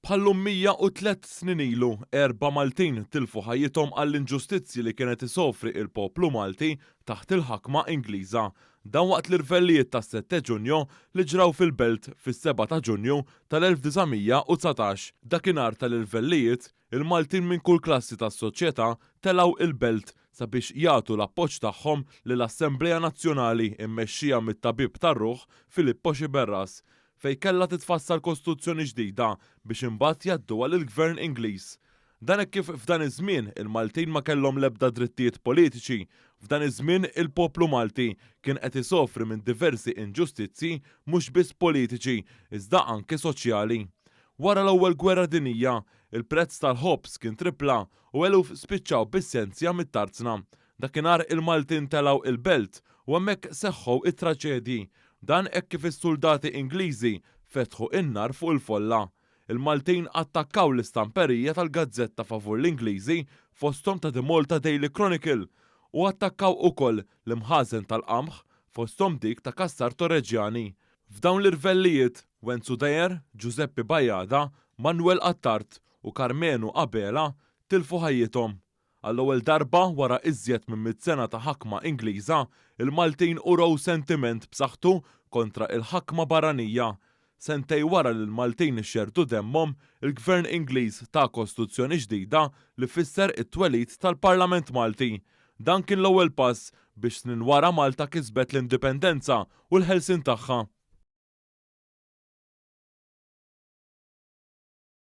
Bħal-lum 103 snin ilu, erba' Maltin tilfu ħajjithom għall-inġustizzji li kien qed isofri il-poplu Malti taħt il-ħakma Ingliża. Dan waqt l-irvellijiet tas-Sette Giugno li ġraw fil-Belt fis-7 ta' Ġunju tal-1919. Dakinhar tal-irvellijiet, il-Maltin minn kull klassi tas-soċjetà telgħu il-Belt sabiex jagħtu l-appoġġ tagħhom lill-Assemblea Nazzjonali mmexxija mit-tabib tar-ruħ Filippo Sciberras, fejn kellha titfassal kostituzzjoni ġdida biex imbagħad jgħadduha lill-Gvern Ingliż. Dan hekk kif f'dan iż-żmien il-Maltin ma kellhom l-ebda drittijiet politiċi. F'dan iż-żmien il-poplu Malti kien qed isofri minn diversi inġustizzji mhux biss politiċi iżda anke soċjali. Wara l-Ewwel Gwerra Dinjija, il-prezz tal-ħobż kien tripla u eluf spiċċaw bis-sensja mit-tarzna. Dakinhar il-Maltin telgħu il-Belt u hemmhekk seħħew it-traġedji. Dan hekk kif is-suldati Ingliżi fetħu in-nar fuq il-folla. Il-Maltin attakkaw l-istamperija tal-gazzetta favur l-Ingliżi fosthom ta' The Malta Daily Chronicle u attakkaw ukoll l-imħażen tal-qamħ fosthom dik ta' Cassar Torregiani. F'dawn l-irvellijiet, Wenzu Deher, Giuseppe Bajada, Manuel Attard u Karmenu Abela tilfu ħajjithom. Għall-ewwel darba wara iżjed minn 100 sena ta' ħakma Ingliża, il-Maltin urew sentiment b'saħħtu kontra il-ħakma barranija. Sentejn wara li l-Maltin xerrdu demmhom, il-Gvern Ingliż ta kostituzzjoni ġdida li fisser it-twelid tal-Parlament Malti. Dan kien l-ewwel pass biex snin wara Malta kisbet l-indipendenza u l-ħelsien tagħha.